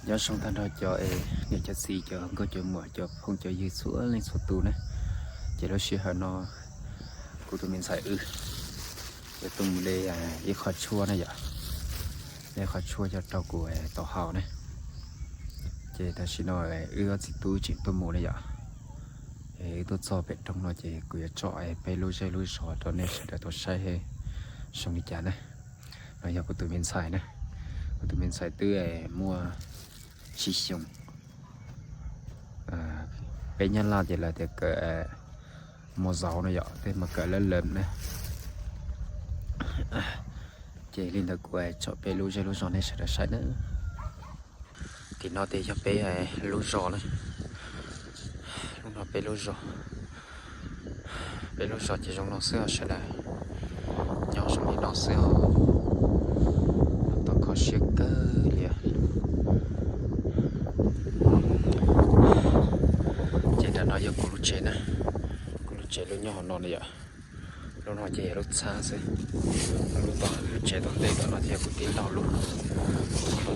Nyob zoo tag nrho cov niam cov txiv, cov nkauj cov muam, cov phooj cov ywg txhua leej txhua tus na. Ces lub sij hawm no kuv tus me ntxhais wb yuav tuaj mus de ib qho tshuaj na yom, de qho tshuaj coj rau kuv tau haus na. Ces tam sim no wb ob txiv tub tseem tuaj mus na yom. Wb tuaj txog pem roob no ces kuv yuav tso peb lub zej lub zos rau nej sawv daws tau saib zoo li cas na. No yog kuv tus me ntxhais na, kuv tus me ntxhais twb muaj tsib xyoos. Peb Nyab Laj ces lawv tias kawm mos zauv no yom, tej mas kawm lab lab na. Ces li ntawd kuv tso peb lub zej lub zos nej sawv daws saib na. Tim no ces yog peb lub zos na. Lub no peb lub zos, peb lub zos ces zoo no xwb os sawv daws, nyob zoo li no xwb os. Tau kho siab kawg li. Ces nram no yog kuv lub tsev na, kuv lub tsev lub nyob hauv no na yom. Lub no ces yog lub txhab xwb, lub tom lub tsev tom ntej tom no ces yog kuv tij laug lub,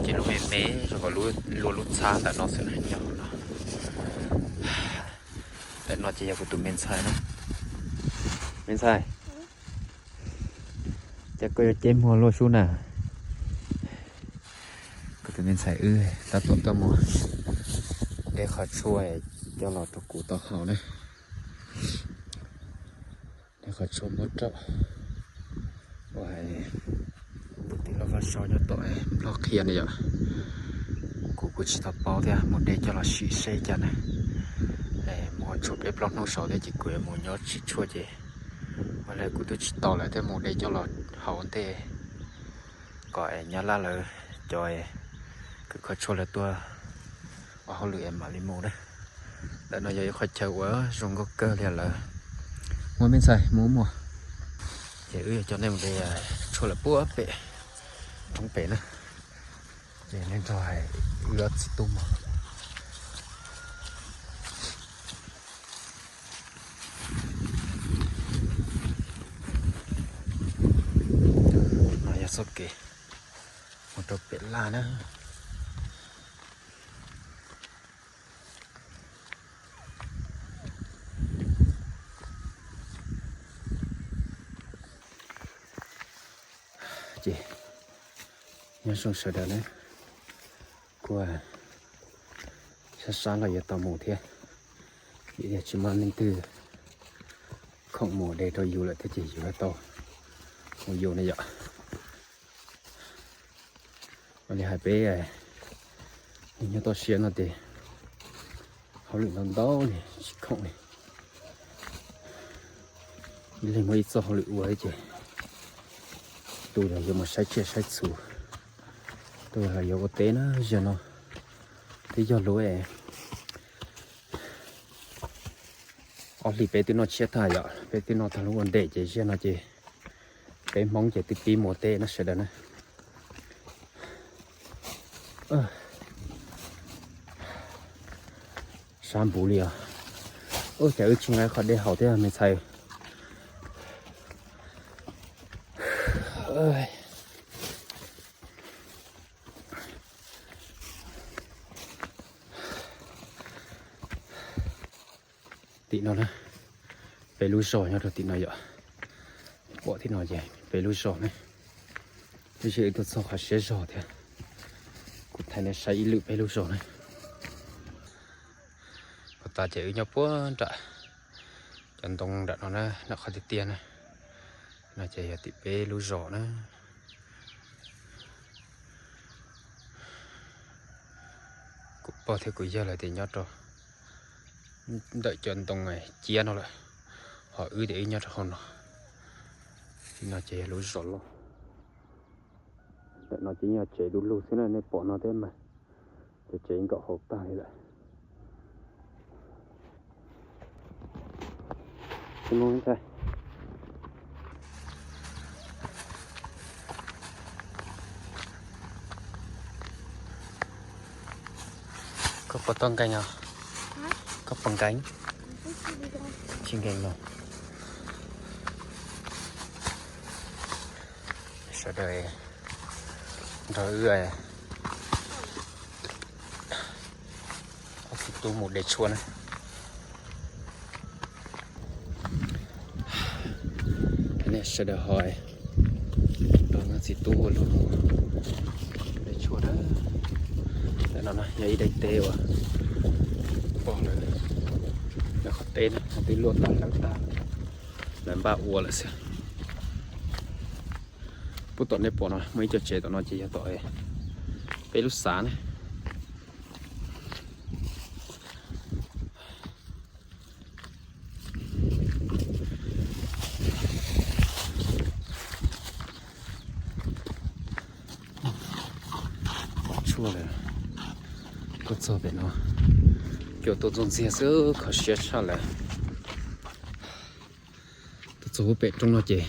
ces lub me me zoo nkaus luaj lub txhab ntawm no xwb na nyob hauv no. Ntawm no ces yog kuv tus me ntxhais na. Me ntxhais, cas koj yuav ceeb muag luaj sub na? Kuv tus me ntxhais wb tab tom tuaj mus de qhov tshuaj coj los rau kuv tau haus na. De qhov tshuaj muab rau tus tij laug Vaj Saub nyob tom Nplog qhia na yom. Kuv kuj tsis tau paub thiab, mus de coj los sim seb cas na. Mus tshuav peb plaub hnub saud thiab ces kuv yuav mus nyob tsis tshuaj ces ua li kuv twb tsis tau lawm thiab, mus de coj los haus ntej kom Nyab Laj lawv cov kws kho tshuaj lawv tuaj ua hauj lwm es mam li mus na. Ntawm no yog ib qhov chaw uas zoo nkauj kawg li lawm. Muaj me ntxhais mus muaj. Ces wb yuav coj nej mus de tshuaj lawm puag pem roob pem na. Ces nej nrog wb ob txiv tub mus. No yog txoj kev mus rau pem laj na. Ces nyob zoo sawv daws na, kuj sab sab los yuav tau mus thiab, vim tias tsis muaj leej twg khoom mus de rau yus lawm thiab ces yus yuav tau mus yus na yom. Ua li hais peb nyob toj siab no ces hauj lwm ntau ntau li tsis khoom li. Ib leeg muaj ib txoj hauj lwm ua ces tus yog yuav mus saib tsiaj saib txhu, tus yog yuav ua teb na. Zaum no twb yog lub ob hlis peb twb noj tshiab tag yom, peb twb noj tag lub ua ntej ces zaum no ces peb Hmoob ces twb pib mus ua teb no sawv daws na. Sab npuv li os. Ub, cas wb tsis nqa qhov dej haus thiab me ntxhais. Tim no na, peb lub zos nyob rau tim no yom. Pom tim no ces peb lub zos ne. Tab sis wb tuaj txog qhov siab zog thiab. Kuv thaij nej saib ib lwm peb lub zos na. Puag ta ces wb nyob puag nram cov ntoo nram no na, nram qhov tiaj tiaj na. No ces yog tim peb lub zos na. Kuv pog thiab kuv yawg lawv tias nyob rau ntawm cov ntoo ciab no lawm, ho wb tias wb nyob rau hauv no. Tim no ces yog lub zos loj. Ntawm no ces yog tsev du lug xwb na, nej pom no thiab mas cov tsev nkaum hauv tag li lawm. Koj puas tau nkees os? Koj puas nkees? Tsis nkees los. Sawv daws nrog wb Tub mus de tshuaj na. Nej sawv daws ho nrog txiv tub ua luag mus de tshuaj na. Tam no yog ib daim teb uas pog lawv, lawv qhov teb na twb luaj tag hlawv tag, lawv npaj ua lawm xwb. Puag tom nej pom no muaj ib co tsev tom no ces yog tom peb lub xav na. Tshuaj lawm, tuaj txog pem no, cua tuaj ntxoog ntxiag xwb, kho siab tshaj lawm. Tuaj txog pem roob no ces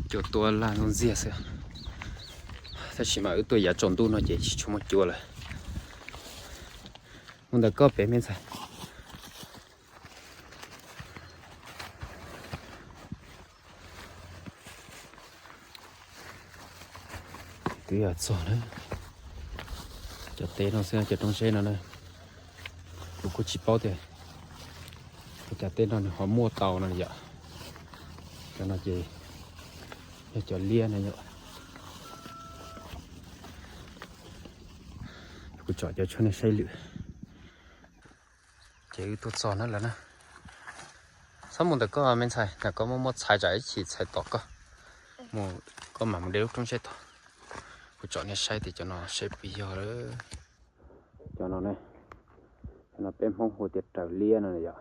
cua tuaj laj ntxoog ntxiag xwb. Tab sis mas wb tuaj yav tsaus ntuj no ces tsis tshua muaj cua lawm. Mus ntawm koj pem me ntxhais. Twb yog txog na, cov teb no xwb, cov roob zeb no na, kuv kuj tsis paub tias ua cas tej no nws ho muaj tau no yom. Cov no ces yog cov liab no yom. Kuv tsom cov tshuaj nej saib lwm. Ces wb tuaj txog na lawm na. Txhob mus ntawm koj me ntxhais, ntawm koj muaj muaj txhais tsam ib chim txhais tom koj. Mus, koj mam mus de lub roob zeb tod. Kuv tsom nej saib tias cov no saib puas yog lawm. Cov no ne, cov no peb Hmoob hu tias raws liab no yom.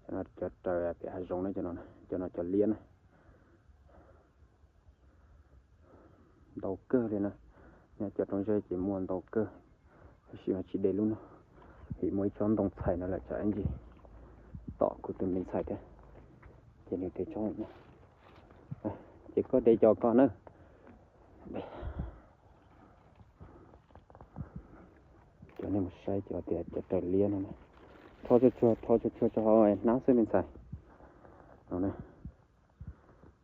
Cov no cov raws pem hav zoov na, cov no, cov no cov liab na. Ntau kawg li na, nyob cov roob zeb ces muaj ntau kawg, tab sis mas tsis de lub no, vim muaj ib tsob ntoo txhais no lawm tsam ib ntsis tom kuv tus me ntxhais thiab, ces nws thiaj tsob no. Ces koj de cov koj na. Cov nej mus saib cov tias cov raws liab no, rho tsuag tsuag, rho tsuag tsuag rau hauv hnab xwb me ntxhais. No,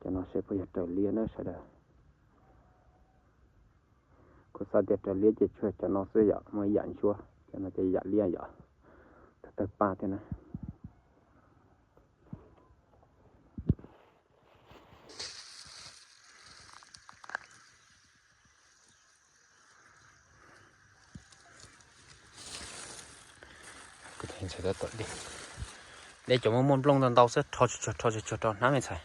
cov no seb puas yog raws liab na sawv daws. Kuv xav tias raws liab ces tsuas cov no xwb yom, muaj ib yam ntsuab, cov no ces yam liab yom, tawg tawg paj thiab na. De cov muaj muaj nplooj ntau ntau xwb, rho tsuag tsuag, rho tsuag tsuag rau hnab me ntxhais.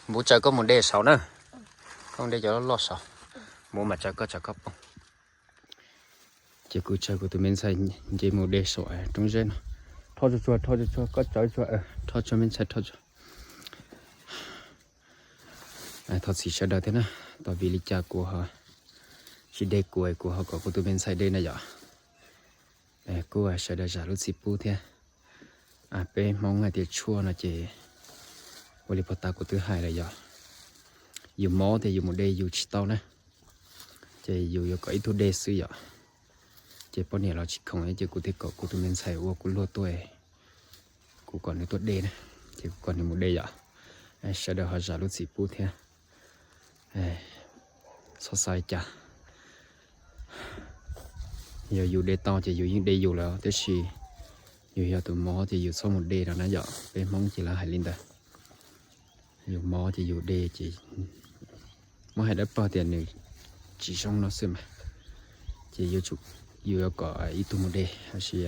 Npub tsaws koj mus de saud na, koj mus de cov loj loj saud, npub mam tsaws koj, tsaws koj poob. Ces kuv tsaws kuv tus me ntxhais nce mus de saum roob zeb no. Rho tsuag tsuag, rho tsuag tsuag, koj tsaws tsuag, rho tsuag me ntxhais, rho tsuag. Thov txim sawv daws thiab na, tos vim li cas kuv ho tsis de kuv, kuv ho kom kuv tus me ntxhais de na yom. Kuj sawv daws zam lub txim pub thiab. Peb Hmoob hais tias tshuaj no ces ua li puag ta kuv twb hais lawm yom, yus mob tias yus mus de yus tsis tau na, ces yus yuav kom ib tug de xwb yom. Ces poj niam los tsis khoom ces kuv thiaj kom kuv tus me ntxhais ua kuv luag tuaj, kuv kom nws tuaj de na, ces kuv kom nws mus de yom. Sawv daws ho zam lub txim pub thiab. Txhob xav li cas, yog yus de tau ces yus yeej de yus lawm, tiam sis yus yog tus mob ces yus txhob mus de no na yom. Peb Hmoob ces lawv hais li ntawd, yus mob ces yus de ces muab hais dawb paug tias nws tsis zoo no xwb mas, ces yus yuav kom ib tug mus de, tab sis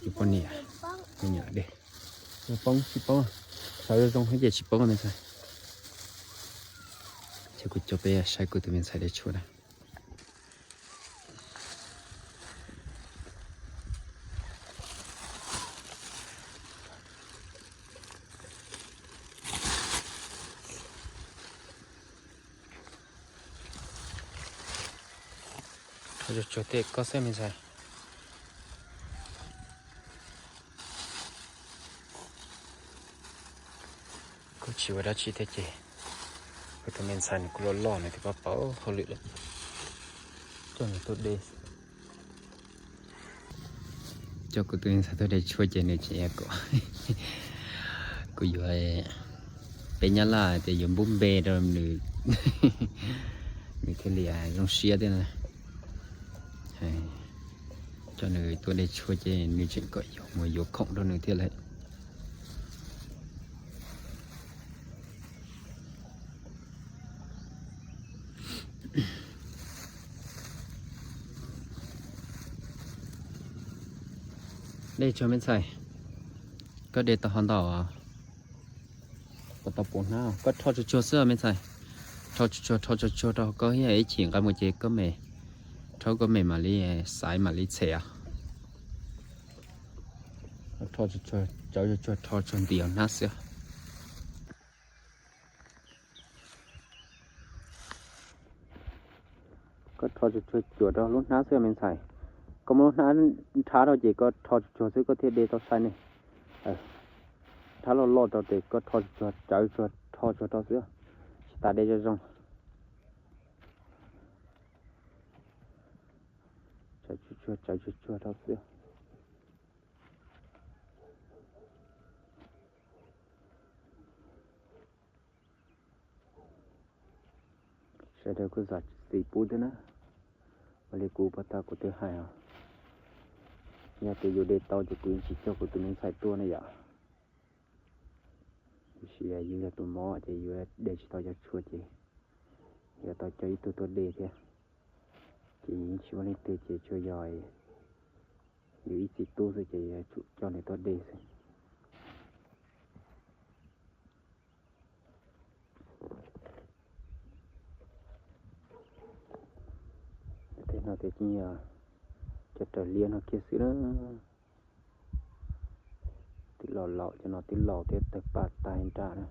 yus poj niam, me nyuam de. Poob tsis poob, sawv zoo zoo thiab ces tsis poob me ntxhais. Ces kuv coj peb saib kuv tus me ntxhais de tshuaj na. Rho tsuag tsuag tej koj xwb me ntxhais. Kuj tsis ua dab tsi thiab ces kuv tus me ntxhais nws kuj loj loj, nws twb paub paub hauj lwm lawm, coj nws tuaj de. Coj kuv tus me ntxhais tuaj de tshuaj ces nws tseem kom kuv yuav peb Nyab Laj tias yuav npub npe rau nws, nws thiaj li zoo siab thiab na. Coj nws tuaj de tshuaj ces nws tseem kom yus mus yuav khoom rau nws thiab lawm. De tsuag me ntxhais, koj de tau ho ntau, puas tau puv hnab? Koj rho tsuag tsuag xwb me ntxhais, rho tsuag tsuag, rho tsuag tsuag rau koj thiab ib chim nqa mus ces koj me, rhaub koj me mam li xaiv mam li tshem os. Rho tsuag tsuag, cawv tsuag tsuag, rho tsuag nti hnab xwb. Koj rho tsuag tsuag cuam rau lub hnab xwb me ntxhais. Koj muab lub hnab nrhab rau ces koj rho tsuag tsuag xwb koj thiaj de tau sai ne. Nrhab loj loj rau ces koj rho tsuag tsuag, cawv tsuag, rho tsuag rau xwb, tsis tas de zoo zoo. Cawv tsuag tsuag, cawv tsuag tsuag rau xwb. Sawv daws kuj zam txim pub thiab na. Ua li kuv puag ta kuv twb hais os, yog tias yus de tau ces kuv yeej tsis coj kuv tus me ntxhais tuaj ne yom. Tiam sis yus yog tus mob ces yus de tsis tau cov tshuaj ces yuav tau coj ib tug tuaj de thiab. Ces yus yeej tsis muaj leej twg ces tsuas yog yus ib txiv tub xwb ces yuav tsum coj nws tuaj de xwb. Tej no ces yeej yog cov raws liab no kiag xwb na. Twb laus laus, cov no twb laus thiab tawg paj tag nrho na.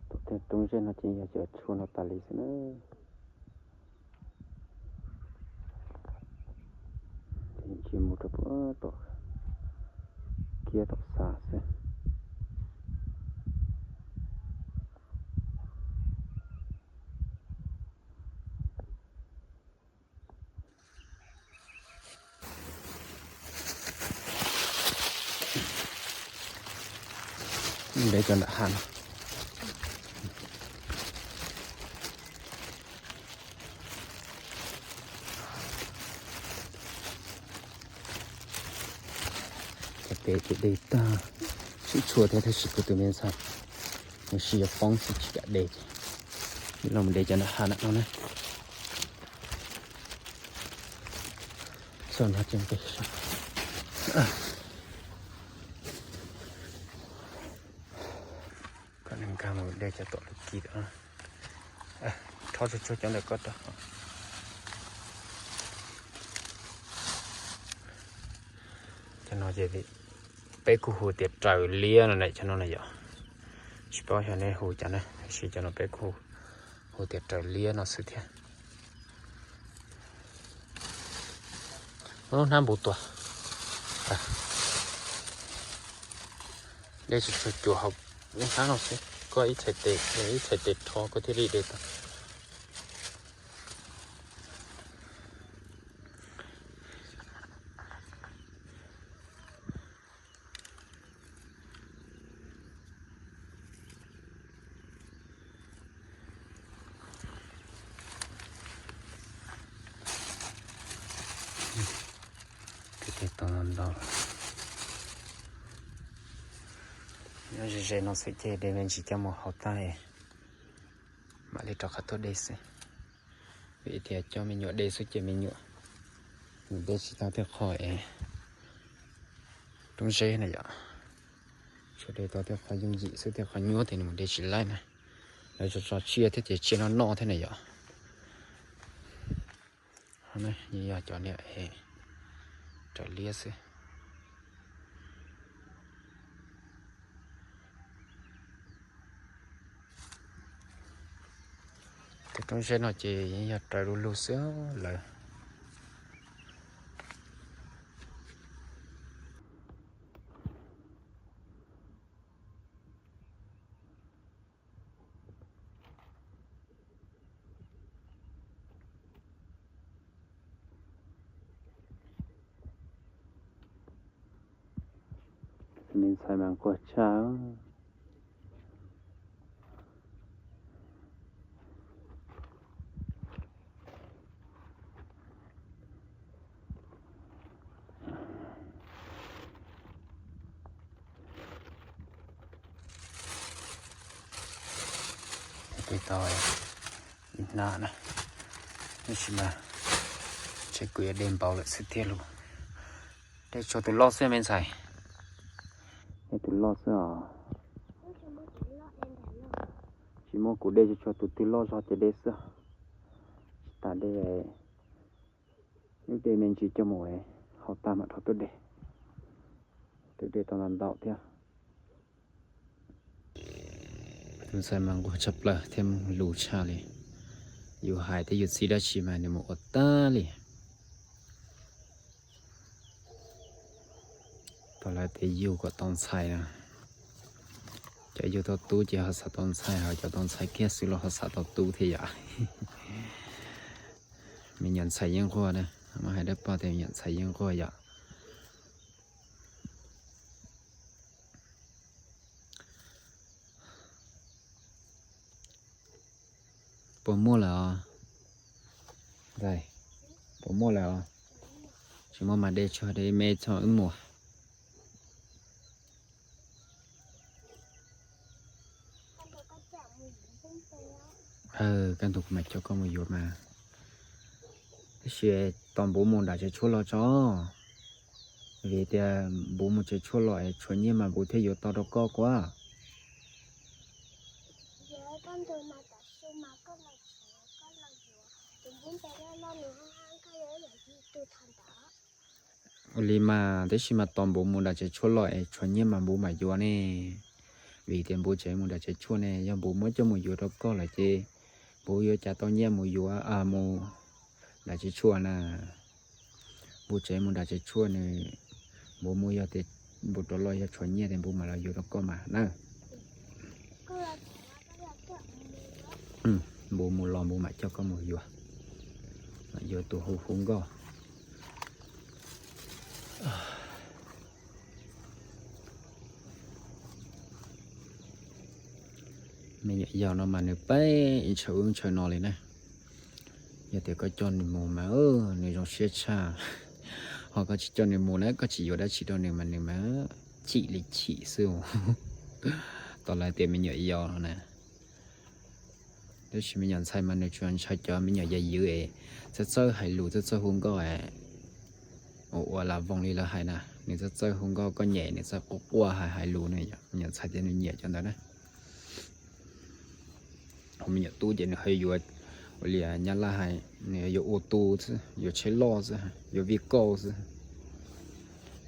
Tom tej roob zeb no ces yog cov tshuaj no tas li xwb na. Ces tsis mus rau puag tom kiab tom xav xwb. Ntev cov nram hav no. Cov pem ces de tag, tsis tshua thiab tab sis kuv tus me ntxhais nws sib yuav poob xwb tsis kam de ces los mus de cov nram hav no na. Txog no ces nqis. Koj nkag mus de cov tom lub kis tom no. Rho tsuag tsuag cov ntawm koj rau. Cov no ces peb kuj hu tias raws liab no na, cov no na yom. Tsis paub xyov nej hu cas na, tab sis cov no peb kuj hu tias raws liab no xwb thiab. Lub hnab npus tuag. De tsuag tsuag cuam hauv lub hnab no xwb, koj ib txhais tes, ib txhais tes rho koj thiaj li de tau. Nyob ze ze no xwb ces de me ntsis coj mus hauv tag, mam li rov qab tuaj de xwb. Vim tias coj me nyuam de xwb ces me nyuam mus de tsis tau tej qho es roob zeb na yom. Tsuas de tau tej qho yooj yim xwb, tej qho nyuaj ces nws mus de tsis laib na. Lawv tso tso tsiaj thiab ces tsiaj noj noj thiab na yom. Yog cov niam raws liab xwb. Tus roob zeb no ces yeej yog raws du lug xwb lawm. Me ntxhais mas nquag tshaj. Tes tau ib hnab na, tab sis mas ntshe kuv yuav de npaum lawm xwb thiab lauj. De tshuav tus loj xwb me ntxhais. De tus loj xwb os. Tsis muaj, kuv de tsis tshuav tus twg loj zog ces de xwb. Tsis tas de, wb de me ntsis coj mus haus tag mam rov tuaj de. Twb de tau ntau ntau thiab. Tus ntxhais mas nquag tshaj plaws thiab lus tshaj li. Yus hais thiab yus txib dab tsi mas nws mus ua tag li. Tau lawv tias yug kom tau ntxhais na. Cov yug tau tub ces ho xav tau ntxhais, ho cov tau ntxhais kiag xwb los ho xav tau tub thiab yom. Me nyuam ntxhais yeej nquag na, muab hais dawb paug tias me nyuam ntxhais yeej nquag yom. Puas muaj lawm os? Puas muaj lawm os? Tsis muaj mas de tso, de me tso wb mus. Kaj ntug kuv mam coj koj mus yuav mas. Tab sis tos npuv mus nram tsev tshuaj los tso. Vim tias npuv mus tsev tshuaj los es tshuav nyiaj mas npuv thiaj yuav tau rau koj kuab. Ua li mas tab sis mas tos npuv mus nram tsev tshuaj los es tshuav nyiaj mas npuv mam yuav ne. Vim tias npuv tsev mus nram tsev tshuaj ne, yog npuv muab coj mus yuav rau koj lawm ces npuv yuav cas tau nyiaj mus yuav, mus nram tsev tshuaj na. Npuv tsev mus nram tsev tshuaj nws, npuv mus, yog tias npuv rov los yog tshuav nyiaj ces npuv mam los yuav rau koj mas na. Npuv mus los npuv mam coj koj mus yuav, mam yuav tus hu hu nkauj. Me nyuam yaus no mas nws pab ntshaw ub ntshaw no li na. Yog tias koj coj nws mus mas nws zoo siab tshaj, ho koj tsis coj nws mus na, koj tsis yuav dab tsi rau nws mas nws mas chim li chim xwb. Tau lawv tias me nyuam yaus no na. Tab sis me nyuam ntxhais mas nws tsuas ntshaw cov me nyuam yam ywv es txawj txawj hais lus, txawj txawj hu nkauj, ua ua lam voos li lawv hais na. Nws txawj txawj hu nkauj, koj nyem nws txawj quaj quaj hais hais lus na. Me nyuam ntxhais tias nws nyiam cov ntawd na. Ho me nyuam tub ces nws ho yuav, ua li nyab laj hais, nws yuav ua tu xwb, yuav tsheb loj xwb, yuav vij kauj xwb.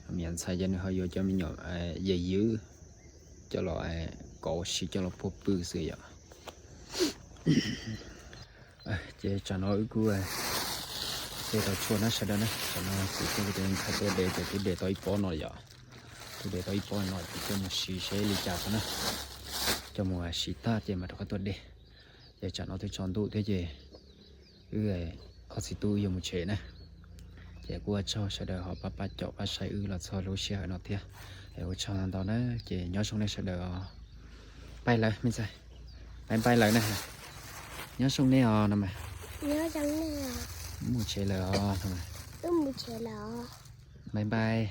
Me nyuam ntxhais ces nws ho yuav cov me nyuam yam ywv coj los kauv siv coj los puag pw xwb yom. Ces tsam no wb kuj de tau tshuaj na sawv daws na, tsam no txiv tuaj ntxhais tuaj de ces twb de tau ib pob no yom. Twb de tau ib pob no ces coj mus siv seb li cas tso na. Coj mus siv tag ces mam rov qab tuaj de. Ces tsam no twb tsaus ntuj thiab ces wb ob txiv tub yuav mus tsev na. Ces kuj ua tsaug sawv daws ho pab pab caum pab saib wb los txog lub sij hawm no thiab. Es ua tsaug ntau ntau na, ces nyob zoo nej sawv daws os. Pais lawm me ntxhais, pais pais lawm na. Nyob zoo nej os no mas. Mus tsev lawm os no mas. Pais pais.